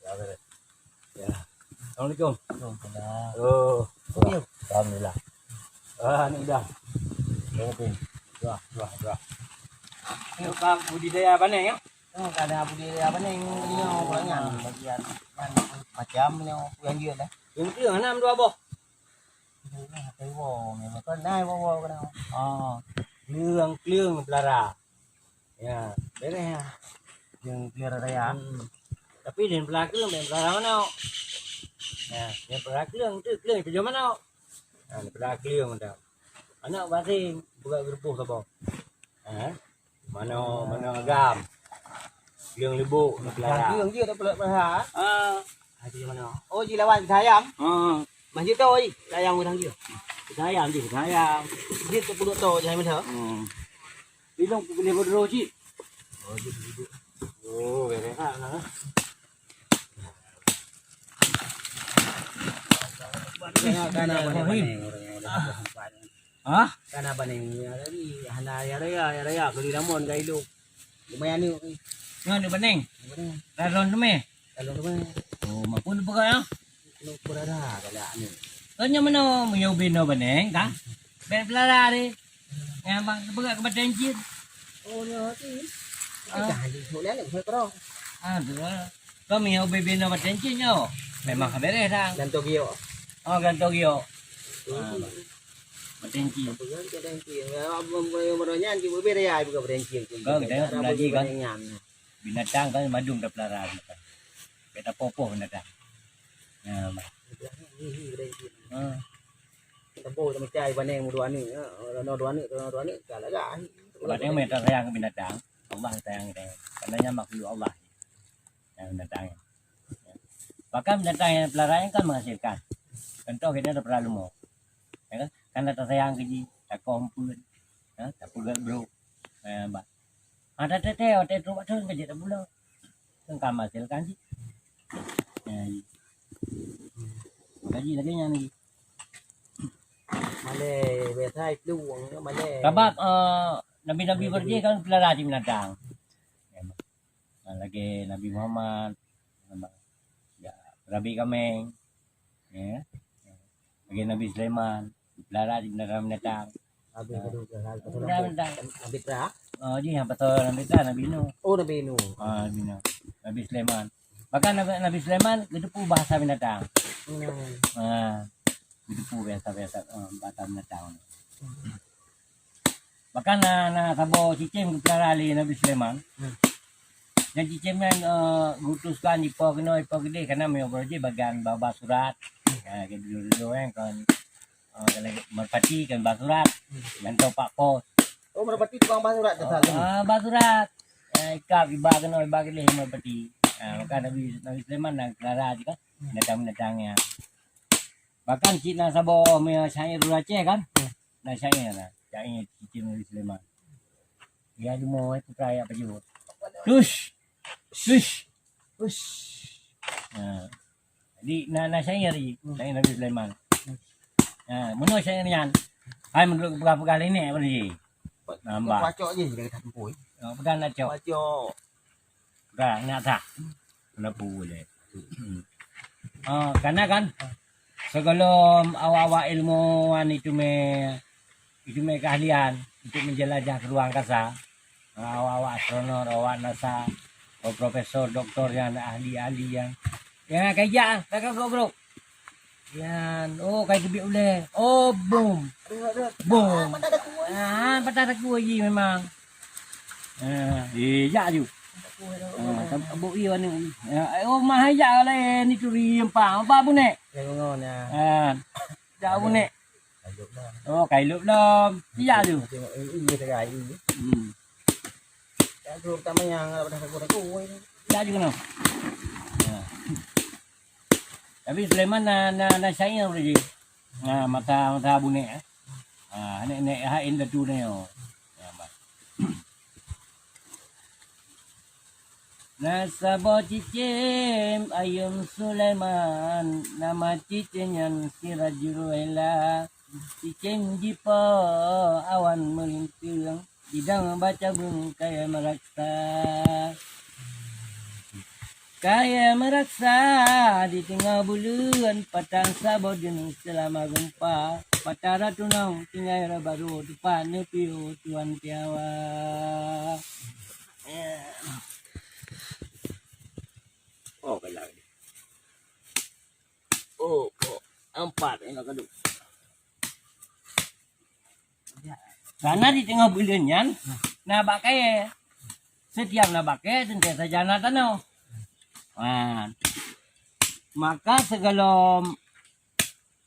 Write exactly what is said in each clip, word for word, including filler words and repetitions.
Ya. Assalamualaikum. Waalaikumsalam. Oh. Alhamdulillah. Ah, ni dah. Oke. Wah, wah, wah. Ini kan budidaya paneng ya? Oh, kadang budidaya paneng, ini orang nyan, bagian kan macam ni, yang dia dah. Yang dia enam dua boh. Ini apa iwo, memang kan naik bawa kena. Oh, kleueng-kleueng pelara. Ya, beres ya. Yang pelara raya. Hmm. Tapi dia pelara kleueng, dia pelara mana? Ya, dia pelara kleueng tu, kleueng tu mana? Ha, dia pelara kleueng tu. Anak basing, buka gerupuh saboh. Ha? Mano, mano agam. Kleueng lubuk, ni pelara. Kleueng je tak pelara. Ah. Ah, itu mana? Oh, ji lawan kita ayam. Ah. Masih tahu ji, ayam orang je. Kita ayam je, kita ayam. Dia tak perlu tahu je mana. Hmm. Bilong boleh berdua cik. Oh, dia duduk. Oh, beres. Ha, ha. Tengok kan apa ni, orang yang udah sempat. Hah? Kan apa ni? Ya, tadi hana ya raya, ya raya beli ramon kai lu. Lumayan ni. Ngon ni bening. Bening. Dah lon tu meh. Kalau tu meh. Oh, mak pun pegang ya. Lu berada kalau ni. Kan yang mana menyau bino bening kan? Ben pelara ni. Yang bang pegang ke badan jin. Oh, ni hati. Ah. Dah ni semua ni, semua terang. Ah, tu lah. Kami yang bibina badan jin nyo. Memang beres dah. Dan Tokyo. Oh, dan Tokyo. Ah. Berhenti. Berhenti, berhenti. Ya, abang, abang, abang, nyan, cuma beda ya, bukan berhenti. Kau, kita nak belajar, kan? Nyan. Binatang kan mandum dah pelara, kan? Kita popoh binatang. Ya, bah. Berhenti, berhenti. Ha. Kita bawa sama cai, banding dua ni, ya. Kalau dua ni, kalau dua ni, tak lagak. Sebab dia minta sayang ke binatang, Allah sayang kita. Karena nyan makhluk Allah. Yang binatang. Bahkan binatang yang peliharaan kan menghasilkan. Contoh kita ada peralu mau. Ya kan? Kan dah sayang ke ji, takut empun. Ha, tak pegat bro. Eh, bah. Ha, tak tete, tete truk tu kan jadi tak pula. Kan kan menghasilkan ji. Ya, ji. Gaji lagi yang ni. Malai biasa itu uang malai. Sebab eh, nabi-nabi berjih kan pelihara di binatang. Ya, bah. Ha, lagi Nabi Muhammad, ya, Rabi Kameng, ya. Lagi Nabi Sulaiman, pelara di binatang-binatang. Habis tu, habis tu, binatang-binatang. Habis tu, ha? Oh, ji, yang pasal Nabi Sulaiman, Nabi Nuh. Oh, Nabi Nuh. Ha, Nabi Nuh. Nabi Sulaiman. Bahkan Nabi, Nabi Sulaiman, geuteupeue bahasa binatang. Hmm. Ha, geuteupeue bahasa-bahasa, ha, bahasa binatang. Hmm. Bahkan na, na saboh cicém geupelara lé Nabi Sulaiman. Hmm. Dan cicém nyan, eh, geutuskan jipo keunoe, jipo keudeh, karena meunyoe uroe jih bagian ba-, ba surat. Hmm. Ya, ke dulu-dulu kan, kon, eh, kalau merpati kan ba surat. Hmm. Gantoe pak pos. Oh, merpati tukang ba surat, ah, ba surat. Ya, ikab iba keunoe, iba keudeh merpati. Ah, maka Nabi, Nabi Sulaiman na geupelara jih kan, hmm, binatang-binatang nyan. Bahkan cit na saboh meunyoe syair ureueng Aceh kan? Hmm. Na syair na, syair cicém Nabi Sulaiman. Ya jumoe putra ya pajoh. Tush! Tush! Tush! Ha. Jadi na, na syair ji, hmm, syair Nabi Sulaiman. Hmm. Ha, meunyoe syair nyan, hai meunurot peugah-peugah linek bari ji. Nambah. Pacok je dari satu pui. Ha, peugah nak cok. Pacok. Dah, ingat tak? Kenapa boleh? Ah, karena kan, sebelum awak-awak ilmuwan itu me, itu me keahlian untuk menjelajah ke ruang angkasa, ah, awak-awak astronom, awak NASA, oh, profesor, doktor yang ahli-ahli yang, yang nak kerja, tak kagok-gok. Yan, oh, kai teubiet ulèe. Oh, bom. Bom. Ah, patah takue ji memang. Ah, eh, jak ju. Ah, tabok ie aneuk. Ya, oh, mah jak laén itu ri empang. Apa bunek? Ah, jak bunek. Oh, kai lop lom. Jak ju. Hmm. Jak ju kena. Ya. Tapi Sulaiman na, na, na syair lagi. Na masa, masa bunek, eh. Ha, nek, nek hain datu ni, oh. Ya, bah. Na saboh cicém ayeuem Sulaiman, nama cicém nyan Sirajul Wela. Cicém jipo awan meulinteung, bidang baca beungkai meuraksa. Kayée meuraksa di teungoh buleuen, patang saboh deungon seulama geumpa, patara tunong tinggai rot barô, tupat neupiôh tuan tiawa. Oh, keulah. Oh, oh, empat, enak kadu. Karena di teungoh buleuen nyan na bak kayée. Setiap na bak kayée teuntée saja na tanoh. Ha. Maka sigohlom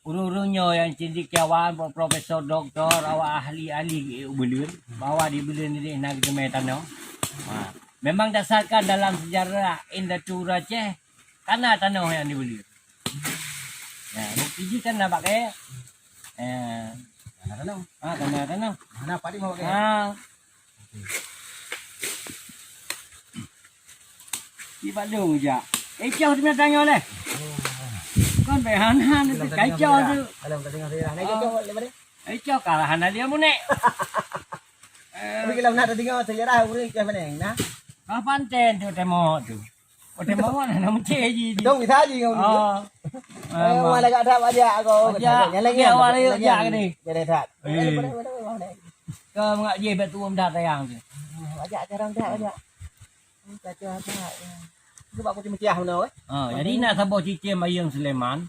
ureuëng-ureuëng nyoe nyang cit di kiawan, profesor, doktor, awak ahli-ahli buleuen, bahwa di buleuen nyoe na geuteumé tanoh. Ha. Memang dasarkan dalam sejarah indatu Aceh, kana tanoh nyang di buleuen. Ya, bukti jih kan na bak kayée. Eh. Kana tanoh. Ah, kana tanoh. Hana pat di bak kayée. Ah. Di Badung jak. Eh, cah tu binatang nyoe leh. Kon bèk hana, hana tu kacau tu. Kalau tak dengar saya, nak cakap boleh mana? Eh, cah kalah hana dia munek. Tapi kalau nak dengar sejarah ureuëng cah mana? Nah. Kah panten tu tembok tu. Oh, tembok mana? Nama cik ji. Dong bisa ji kau ni. Ah. Eh, malah agak dah banyak kau. Ajak. Yang lagi awal lagi ajak ni. Boleh tak? Eh. Kau ngak je bet tuum dah tayang tu. Ajak jarang dah ajak. Kacau ajak. Sebab aku cemetiah mana eh? Ha, jadi nak saboh cicém ayeueng Sulaiman.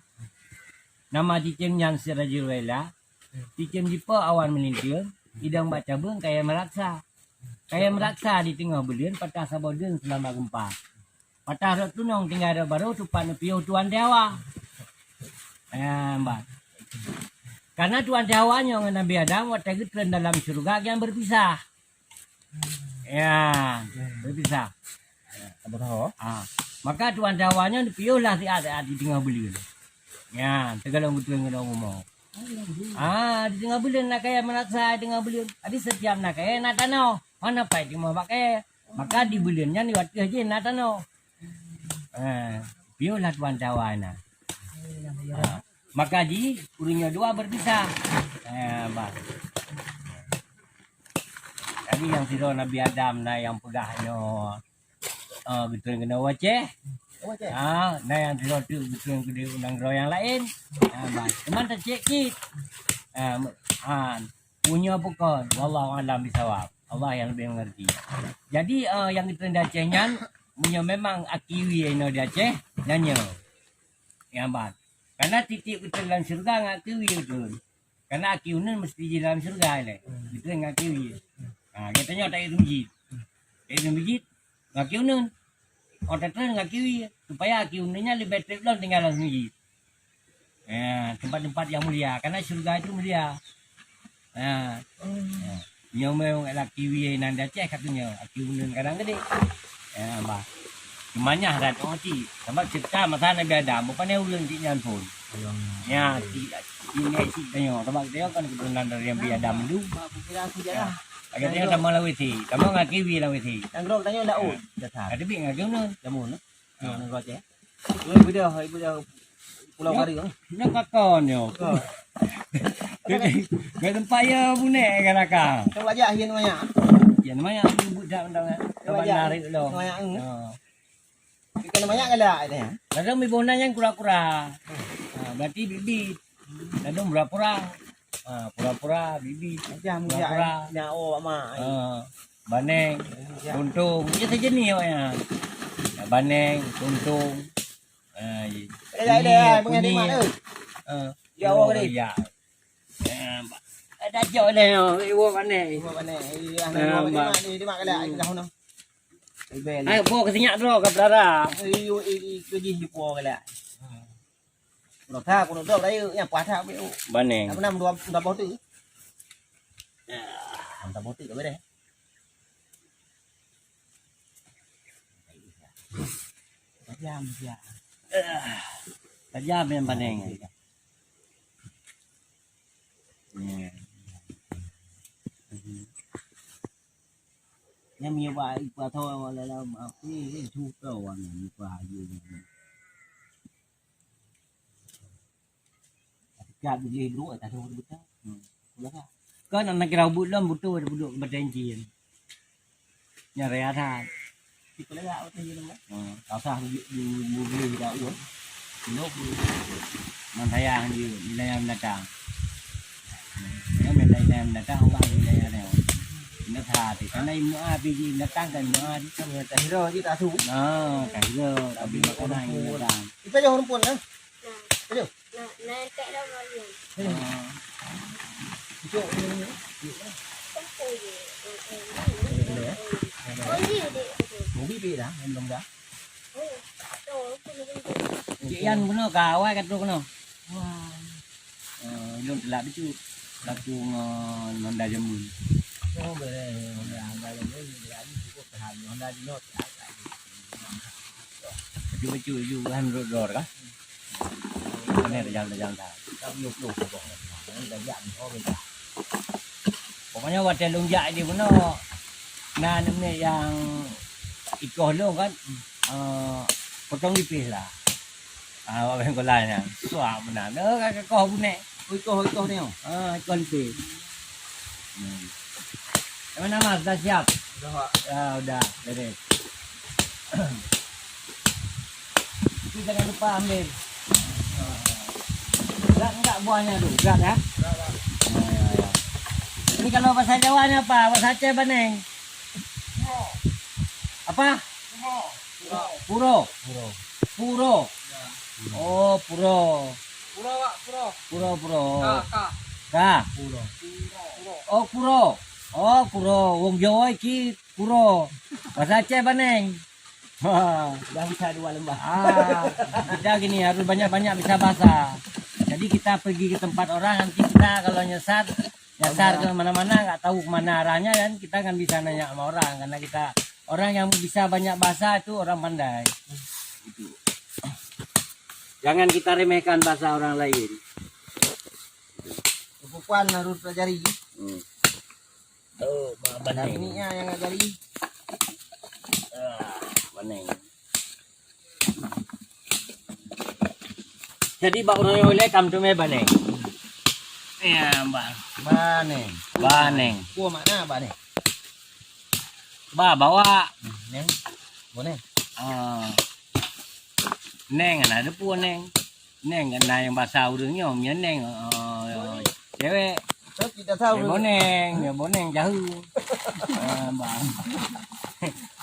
Nama cicém nyan Sirajul Waila. Cicém jipo awan melintir, idong bak cabeueng kayée meuraksa. Kayée meuraksa di teungoh buleuen patah saboh deun seulama geumpa. Patah rot tunong tinggai rot barô tupat neupiôh tuan tiawa. Eh, mbat. Karena tuan tiawa nyoe ngon Nabi Adam watée geutreun dalam syeuruga nyang beupisah. Ya, beupisah. Apa tahu? Ah, maka tuan tiawa nyoe neupiôh lah siat-siat di teungoh buleuen. Ya, teugalong beutôi ngon rumoh. Ah, di teungoh buleuen na kayée meuraksa di teungoh buleuen. Jadi setiap na kayée na tanoh. Mana pai teuma bak kayée. Maka di buleuen nyan di watée jih na tanoh. Ah, piôh lah tuan tiawa na. Ah, maka ji ureuëng nyoe dua beupisah. Ah, bah. Jadi nyang sidroe Nabi Adam na nyang peugah nyoe, eh, geutreun keunoe u Aceh. Ha, na nyang sidroe teuk geutreun keu di nanggroe nyang laén. Ha, bah. Teuma tacék cit. Ha, me-, ha, meunyoe bukon, wallahu a'lam bisawab. Allah yang lebih mengerti. Jadi, eh, nyang geutreun di Aceh nyan, meunyoe memang aki wie inoe di Aceh, nyan nyoe. Nyang ban. Karena tiep-tiep geutreun lam syeuruga ngon aki wie geutreun. Karena aki uneun meusti jilam syeuruga ilée. Geutreun ngon aki wie. Ha, geutanyoe taék teumijit. Taék teumijit, ngon aki uneun. Oh, tatreun ngon aki wie. Supaya aki uneun nyan leubeh treb lom tinggai lam teumijit. Ha, tempat-tempat yang mulia. Karena syeuruga itu mulia. Ha. Ya. Nyoe memang aki wie nan di Aceh katanya, aki uneun kadang gede. Ya, bah. Cuma nyah dah tengok cik. Sebab cerita masa Nabi Adam, bukannya ulun cik nyan pun. Ya, cik, cik ni cik tanya. Sebab kita kan keturunan dari Nabi Adam dulu. Kira sejarah. Agak tengok sama lah wisi. Sama ngaki wie lah wisi. Nanggroe tanya Daud. Ada bik ngaki uneun. Jamun. Nanggroe Aceh. Oi, bedah, oi, bedah. Pulau Kari tu. Nyoe kakon nyoe. Nyoe tempat ya bunek kan akang. Tengok aja hian banyak. Ya namanya aku budak dah. Tengok aja. Narik lo. Banyak. Ha. Ikan banyak galak ada ya. Lalu mi bona yang kura-kura. Ha, berarti bibit. Lalu pura-pura. Ha, pura-pura bibit. Macam pura-pura. Nak oh mak. Ha, baneng, tuntung. Dia sejenis awaknya. Baneng, tuntung. Ah, ya, ya, ya, pengen nikmat tu. Ah, ya, Allah, ya. Ada jauh dah, ya. Ibu mana? Ibu mana? Iya, ah, nikmat, nikmat, nikmat kali. Ibu dah huna. Ibu. Ayo, bawa ke sinyak dulu, ke berara. Ibu, ibu, ibu, ibu, ibu kali. Udah tak, udah tak, ayo, yang puas tak, ibu. Baneng. Aku nak dua, dua boh tu. Ya. Dua boh tu, tak boleh. Tajam, ya. Tajam yang paling. Ya. Yang menyewa ibu atau dalam apa ni, suka orang ni, ibu aja ni. Ka beli brok, tak tahu betul. Hmm. Kan anak kira ubit lom betul, betul, betul. Nyari ada. Hmm, ka usah bu-, bu-, bu-, beli dah, ya. Lok, man sayang dia, nilai yang datang. Ya, nilai yang datang, Allah nilai yang datang. Ingat hati, karena ilmu api je datang kan, ilmu api kan. Nah, tak kira, tapi makanan yang datang. Kita jauh rumpun, ya? Ayo. Nah, nah, tak ada orang. Ayo. Cok, ini, ini. Tempo je. Oh, iya, dek. Mobil pi dah, yang belum dah. Oh, tak tahu, aku nak tunjuk. Cik Yan kena ka, awai ka trok kena. Wah. Eh, ilôn telat bacut. Laku ngon Honda jameun. Oh, boleh. Honda, Honda jameun, berani cukup tahan. Honda jinoe telat. Bacut-bacut, bacut, kan, rot-rot, kan? Kena tajam-tajam dah. Pokoknya watèe lôn jak di bunoe, na aneuk miet nyang ikoh lôn kan, eh, potong lipéh lah. Ah, wak beng kolah nyan. Suah meunan. Eh, ka ikoh bunek. Oh, ikoh, ikoh nyoe. Ah, ikoh lipéh. Hmm. Yang mana, Mas? Dah siap? Dah, Pak. Ya, udah. Beres. Itu jangan lupa ambil. Berat enggak buahnya tu? Berat, ya? Berat, Pak. Ya, ya, ya. Ini kalau bahasa Jawanya apa? Bahasa Aceh baneng. Apa? Puro. Puro. Puro. Puro. Ya. Oh, puro. Puro, Pak, puro. Puro, puro. Ka, ka. Ka. Puro. Puro. Oh, puro. Oh, puro. Wong Jawa iki puro. Bahasa Aceh baneng. Ha. Dah bisa dua lembah. Ah, kita gini harus banyak-banyak bisa bahasa. Jadi kita pergi ke tempat orang, nanti kita kalau nyesat, nyasar ke mana-mana, nggak tahu kemana arahnya, kan kita kan bisa nanya sama orang, karena kita orang yang bisa banyak bahasa itu orang pandai. Itu. Jangan kita remehkan bahasa orang lain. Kepupuan harus pelajari. Hmm. Oh, ba-, baneng. Nah, ini yang agak jari. Ah, baneng. Jadi, bak uroe nyoe lé kam teumé baneng. Ya, Bang. Baneng. Baneng. Peue makna baneng? Ba, bawa. Neng. Boneng. Ah. Neng, na ada peue neng. Neng kan na nyang basa ureueng nyoe, meunyoe neng, oh, cewek. Tapi tak tahu. Ya, boneng, ya, boneng jahu. Ah, bang.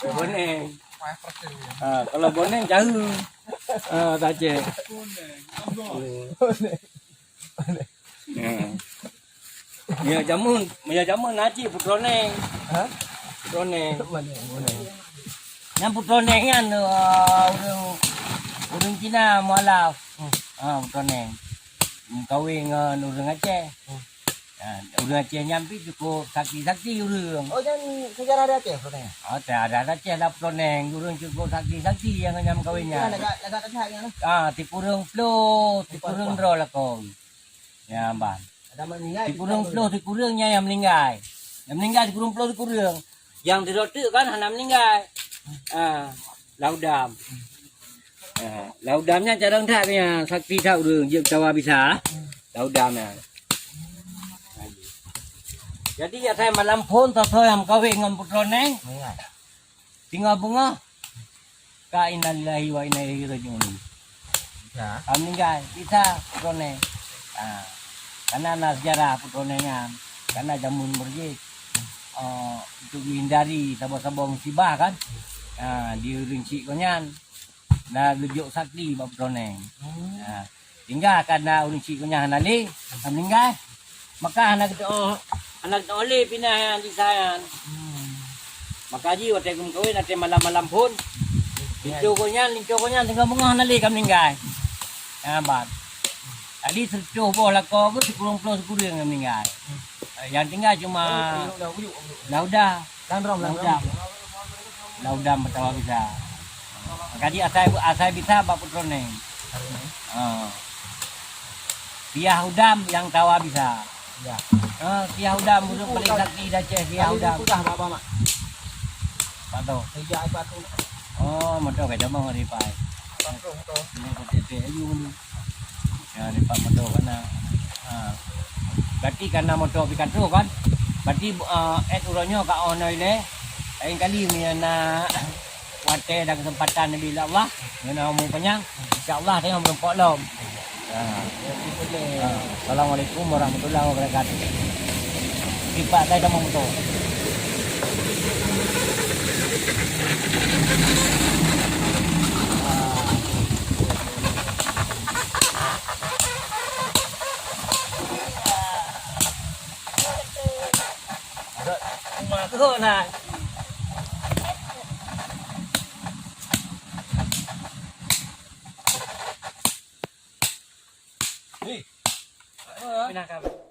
Ya, boneng. Ah, kalau boneng jahu. Ah, tak cek. Ya. Ya, jameun, ya, jameun na cit putroneng. Ha? Putroneng. Mana, mana? Nyang putroneng nyan, eh, ureueng, ureueng Cina mualaf. Hmm. Ha, putroneng. Meukawen ngon ureueng Aceh. Hmm. Ha, ureueng Aceh nyan pi cukup sakti-sakti ureueng. Oh, nyan sejarah di Aceh putroneng? Oh, tak ada Aceh lah putroneng. Ureueng cukup sakti-sakti nyang, nyang meukawen nyan. Ya, lagak, lagak Aceh nyan. Ah, tikureueng ploh, tikureueng droe lakoe. Ya, ban. Ada meninggal. Sikureueng ploh sikureueng nyan nyang meuninggai. Nyang meuninggai sikureueng ploh sikureueng. Nyang sidroe teuk kan hana meuninggai. Ah, Laudam. Ah, Laudam nyan carông that nyan, sakti that ureueng jeuet meucawa bisa. Laudam nyan. Jadi, asai malam phon soe-soe nyang meukawen ngon putroneng. Singoh beungoh, ka innalillahi wa inna ilaihi raji'un. Ya. Ka meuninggai, bisa putroneng. Ha. Karena na sejarah putroneng nyan. Karena jameun meurjit. Eh, untuk menghindari saboh-saboh musibah kan. Ha, di ureueng chik gobnyan. Na geujok sakti bak putroneng. Hmm. Ha. Tinggai ka na ureueng chik gobnyan hana lé, ka meuninggai. Maka hana geuteu'oh, hana geuteu'oh lé pinah nyan sisa nyan. Hmm. Maka jih watèe geumeukawen, watèe malam-malam phon, linto gobnyan, linto gobnyan singoh beungoh hana lé ka meuninggai. Nyan ban. Jadi, sireutoh boh lakoe geuh sikureueng ploh sikureueng nyang meuninggai. Nyang tinggai cuma Lauda. Laudam. Laudam meucawa bisa. Maka jih asai, asai bisa bak putroneng. Ha. Piah Udam nyang cawa bisa. Ya. Ha, Piah Udam ureueng paléng sakti di Aceh, Piah Udam. Peugah bak Abang mak. Pato. Sejak ipat tu. Oh, moto ka jamong hari pai. Pato, moto. Ini kau tete ayu ni. Ya, lipat moto kana. Ha. Berarti kana moto pikato kan? Berarti, eh, et uroe nyoe ka oh noe ilèe. Lain kali meunyo na Watèe dan keuseumpatan neubri lé Allah, ngon umu panyang, insya Allah tanyoe meurumpok lom. Ha. Ha. Assalamualaikum warahmatullahi wabarakatuh. Kipak saya sama motor. Mak keuhok na. Hei. Pinah ka.